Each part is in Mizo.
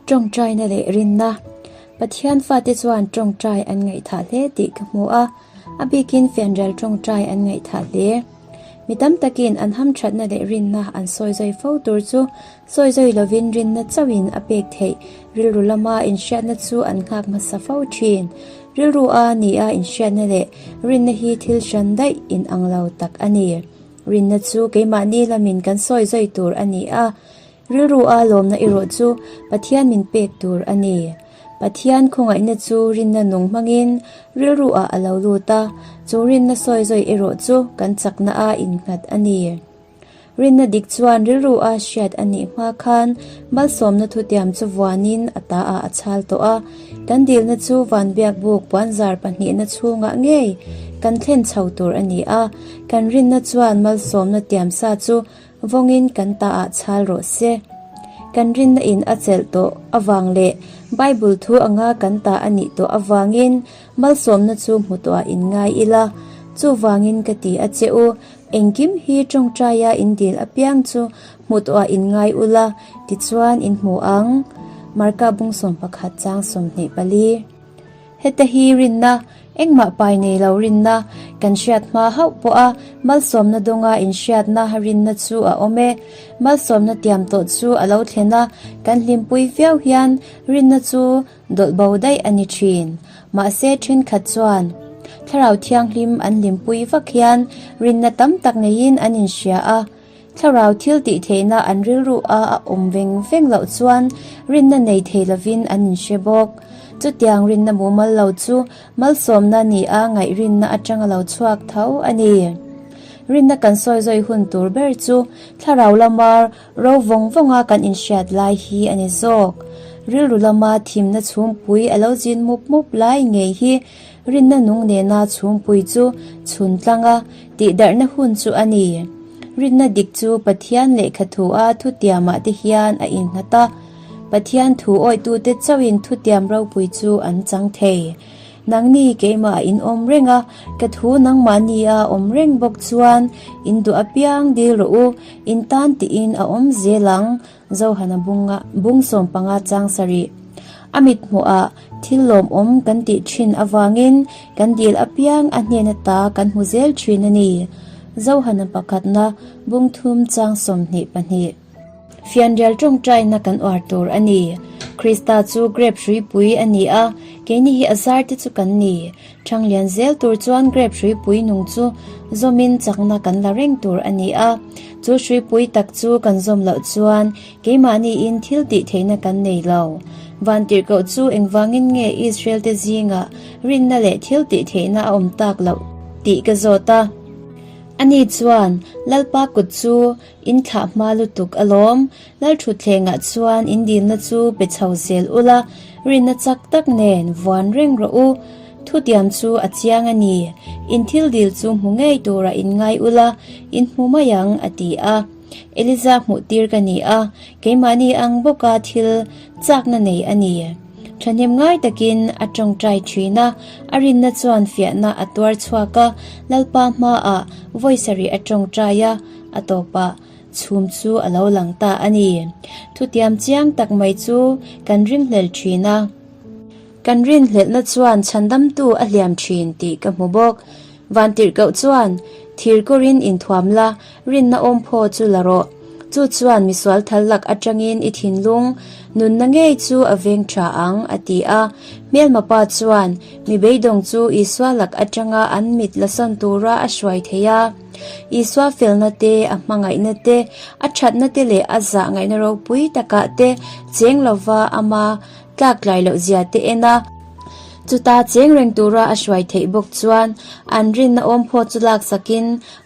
Tawngtaina leh rinna. Pathian fate chuan tawngtai an ngaihthah hle tih ka hmu a, a bikin fianrial tawngtai an ngaihthah hle. Mi tam takin an hamthatna leh rinna an sawi zui fo tur chu sawi zui lovin rinna chauhin a pek theih rilru lama inhriatna chu an nghak hmasa fo thin. Rilru a nia inhriatna leh rinna hi thil hran daih inang lo tak a ni. Rinna chu keimahni lamin kan sawi zui tur a ni a. Rilru a lawmna erawh chu Pathian min pek tur a ni. Pathian khawngaihna chu rinna nung hmangin rilru ah a lo lut a, chu rinna sawi zawi erawh chu kan chakna a innghat a ni. Rinna dik chuan rilru a hriat a nih hma khan malsawmna thutiam chu vuanin a ta ah a chhal tawh a, kan dilna chu vanbiakbuk puanzar pahnihna chhungah ngei kan thlen chho tur a ni a, kan rinna chuan malsawmna tiamsa chu Vawngin kan ta ah chhal rawh se. Kan rinna in a chelh tawh avang leh Bible thu anga kan ta a nih tawh avangin malsawmna chu hmu tawh ah in ngai ila. Chuvangin ka ti a che u, engkim hi tawngtaia in dil apiang chu hmu tawh ah in ngai ula, tichuan in hmu ang. Marka bung 11 chang 24. Heta hi rinna, engmah pai nei lo rinna, kan hriat hma hauh pawha malsawmna dawnga inhriatna rinna chu a awm e. Malsawmna tiam tawh chu a lo thlen a, kan hlimpui viau hian rinna chu dawlh bo daih a ni thin. Mahse thenkhat chuan Thlarau Thianghlim an hlimpui vak hian rinna tam tak neiin an inhria a. Thlarau thil tih theihna an rilru a a awm veng veng loh chuan rinna nei thei lovin an inhre bawk. Chutiang rinna mumal lo chu malsawmna ni a ngaih rinna atanga lo chhuak tho a ni. Rinna kan sawi zawi hun tur ber chu thlarau lama ro vawng vawnga kan inhriat lai hi a ni zawk. Rilru lama thimna chhumpui a lo zin mup mup lai ngei hi Rinna nung nena chhungpui chu chhun tlanga tihdarhna hun chu a ni. Rinna dik chu Pathian lehkha thua thutiamah te hian a innghat a. Pathian thu awihtute chauhin thutiam ropui chu an chang thei. Nangni keimah in awm reng a, ka thu nangmahnia awm reng bawk chuan in duh apiang dil rawh u, in tan tiin a awm zel ang. Zohana bunga bung 15 chang sarih. A mit hmuhah thil lawmawm kan tih thin avangin kan dil apiang a hnen ata kan hmu zel thin a ni. Zohana pakhatna bung thum chang 22. Fianrial tawngtaina kan uar tur a ni. Krista chu grape hruipui a ni a, keini hi a zar te chu kan ni. Thanglian zel tur chuan grape hruipui nung chu zawmin chakna kan la reng tur a ni a, chu hruipui tak chu kan zawm loh chuan keimahniin thil tih theihna kan nei lo. Vantirhkoh chu engvangin nge Israel te zingah rinna leh thil tih theihna a awm tak loh tih ka zawt a. Ani chuan, Lalpa kut chu in thlah hma lutuk alawm, Lalthutthlengah chuan in dilna chu pe chho zel ula, rinna chak tak nen vuan reng rawh u. Thutiam chu a chiang a ni. In thil dil chu hmu ngei turah in ngai ula, in hmu mai ang, a ti a. Eliza hmuh tir ka ni a, keimahni ang bawka thil chakna nei a ni. Thahnem ngai takin a tawngtai thin a, a rinna chuan fiahna a tuar chhuak a, Lalpa hmaah vawi sarih a tawngtai a, a tawpah Chhum chu a lo lang ta a ni. Thutiam chiang tak mai chu kan ringhlel thin a. Kan rinhlelhna chuan chhandamtu a hliam thin tih ka hmu bawk. Vantirhkoh chuan, Thir kawrin inthuam la, rinna awmphaw chu la rawh. Chu chuan misual thal lak atangin i thinlung nunna ngei chu a veng tha ang, a ti a. Hmelma pa chuan mi beidawng chu Isua lak atanga an mit la sawn tura a hruai thei a. Isua felna te, a hmangaihna te, a thatna te leh a zah ngaihna ropui takah te cheng lova ama tlak tlai loh zia te en a. Chuta cheng reng tura a hruai theih bawk chuan an rinna awm phaw chu laksakin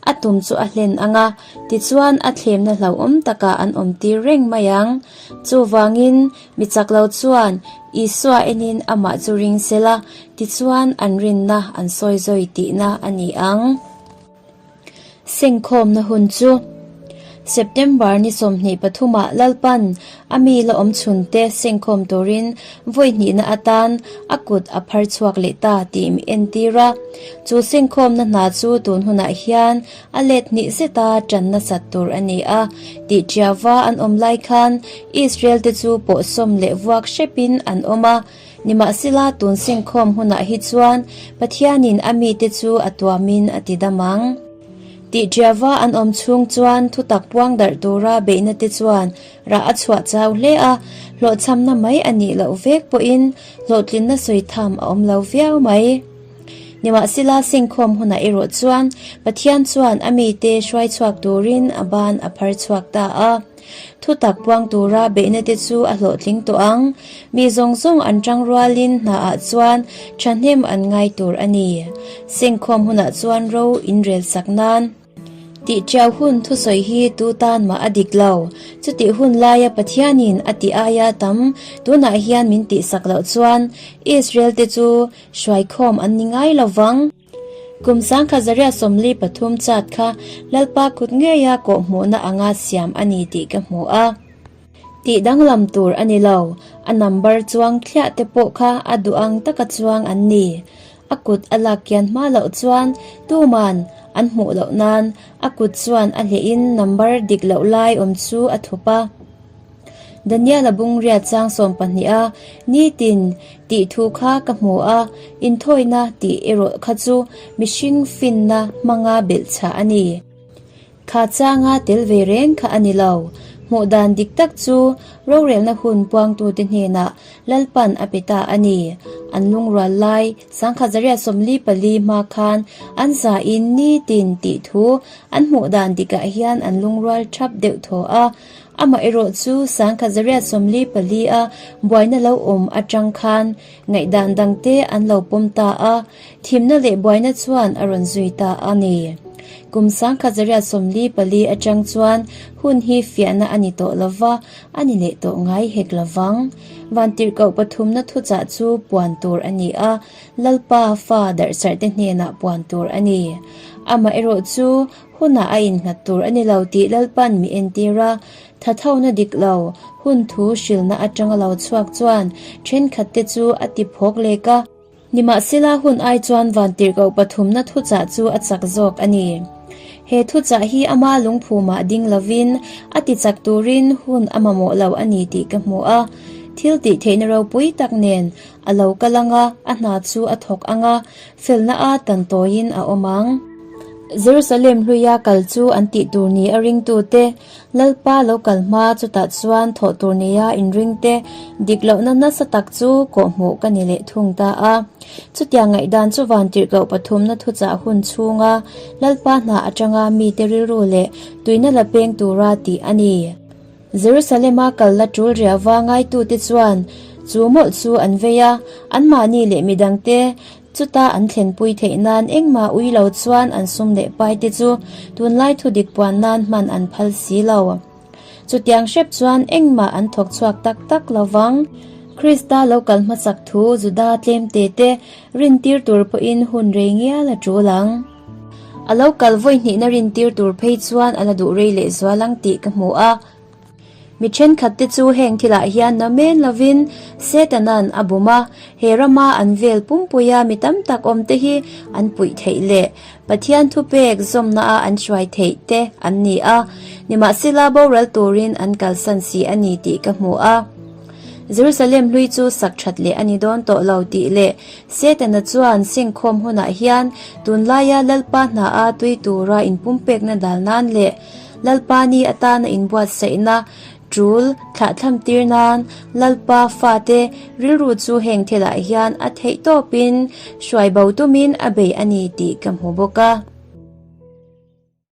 a tum chu a hlen ang a, tichuan a thlemna hlauhawm takah an awm tir reng mai ang. Chuvangin mi chak lo chuan Isua enin amah chu ring sela, tichuan an rinna an sawi zawi tihna a ni ang. Sengkhawmna hun chu. September ni 23 ah Lalpan a mi la awm chhun te sengkhawm turin vawi hnihna atan a kut a phar chhuak leh ta tih mi entir a. Chu sengkhawmna hna chu tun hunah hian a let hnih zeta tan nasat tur a ni a, tih ṭiava an awm lai khan Israel te chu pawhsawm leh vuak hrepin an awm a. Nimahsela tun sengkhawm hunah hi chuan Pathianin a mite chu a tuamin a ti dam ang. Tih ṭiava an awm chhung chuan thutak puang darh tura beihna te chuan rah a chhuah chau hle a, hlawhchhamna mai a nih loh vek pawhin hlawhtlinna sawi tham a awm lo viau mai. Nimahsela sengkhawm hunah erawh chuan Pathian chuan a mite hruai chhuak turin a ban a phar chhuak ta a. Thutak puang tura beihna te chu a hlawhtling tawh ang. Mi zawng zawng an tang rualin hnaah chuan thahnem an ngai tur a ni. Sengkhawm hunah chuan ro inrel sak nan. Tih ṭiau hun thusawi hi tu tan mah a dik lo. Chutih hun laia Pathianin a tih aia tam tunah hian min tihsak loh chuan Israel te chu hruaikhawm an ni ngai lo vang. Kum 1943 chat kha Lalpa kut ngeia kawhhmuhna anga siam a ni tih ka hmu a. Tih danglam tur a ni lo, a number chuang thliah te pawh kha a duh ang taka chuang an ni. A kut a lak kian hma loh chuan tuman an hmuh loh nan a kut chuan a hlehin number dik loh lai awm chu a thup a. Daniel-a bungriat chang 12 a nitin tih thu kha ka hmu a, inthawina tih erawh kha chu mihring finna hmanga belhchhah a ni. Kha changa tel ve reng kha a ni lo. Hmuh dan dik tak chu rorelna hun puangtute hnenah Lalpan a pe ta a ni. An lungrual lai 1944 hma khan an zain nitin tih thu an hmuh dan dikah hian an lungrual thap deuh thaw a. Amaherawh chu 1944 a buaina lo awm atang khan ngaihdan dangte an lo pawm ta a, thimna leh buaina chuan a rawn zui ta a ni. Kum 1944 atang chuan hun hi fiahna a ni tawh lova, a ni leh tawh ngai hek lovang. Vantirhkoh pathumna thuchah chu puan tur a ni a, Lalpa fa darhsarhte hnenah puan tur a ni. Amaherawh chu Hunah a innghat tur a ni lo tih Lalpan mi entir a, thathona dik lo, hun thu hrilhna atanga lo chhuak chuan thenkhatte chu a ti phawk lek a. Nimahsela hun ai chuan vantirhkoh pathumna thuchah chu a chak zawk a ni. He thuchah hi ama lungphumah ding lovin a ti chak turin hun a mamawh lo a ni tih ka hmu a. Thil tih theihna ropui tak nen a lo kal ang a, a hna chu a thawk ang a, felna a tan tawiin a awm ang. Jerusalem hluia kal chu an tih tur ni a ringtute, Lalpa lo kal hma chutah chuan thawh tur nia inringte dik lohna nasa tak chu kawhhmuh ka ni leh thung ta a. Chutiang ngaihdan chu vantirhkoh pathumna thuchah hun chhunga Lalpa hna atanga mite rilru leh tuina la peng tura tih a ni. Jerusalema kal la tul riauva ngaitute chuan chu mawlh chu an vei a, anmahni leh midangte chuta an thlenpui theih nan engmah ui lo chuan an sum leh pai te chu tunlai thudik puan nan hman an phal si lo. Chutiang hrep chuan engmah an thawk chhuak tak tak lo vang. Krista lo kal hmasak thu Juda tlemte te rintir tur pawhin hun rei ngial a tul ang. A lo kal vawi hnihna rintir tur phei chuan a la duh rei leh zual ang tih ka hmu a. Mi thenkhat te chu heng thilah hian namen lovin Setanan a bum a, he rama an vel pumpuia mi tam tak awm te hi an puih theih leh Pathian thupek zawmna a an hruai theih te an ni a, nimahsela boral turin an kalsan si a ni tih ka hmu a. Jerusalem hlui chu sak that leh a ni dawn tawh lo tih leh Setana chuan sengkhawm hunah hian tunlaia Lalpa hna a tui tura inpumpekna dal nan leh Lalpa ni atana inbuatsaihna tul thlahthlam tir nan Lalpa fate rilru chu heng thilah hian a theih tawpin hruai bo tumin a bei a ni tih ka hmu bawk a.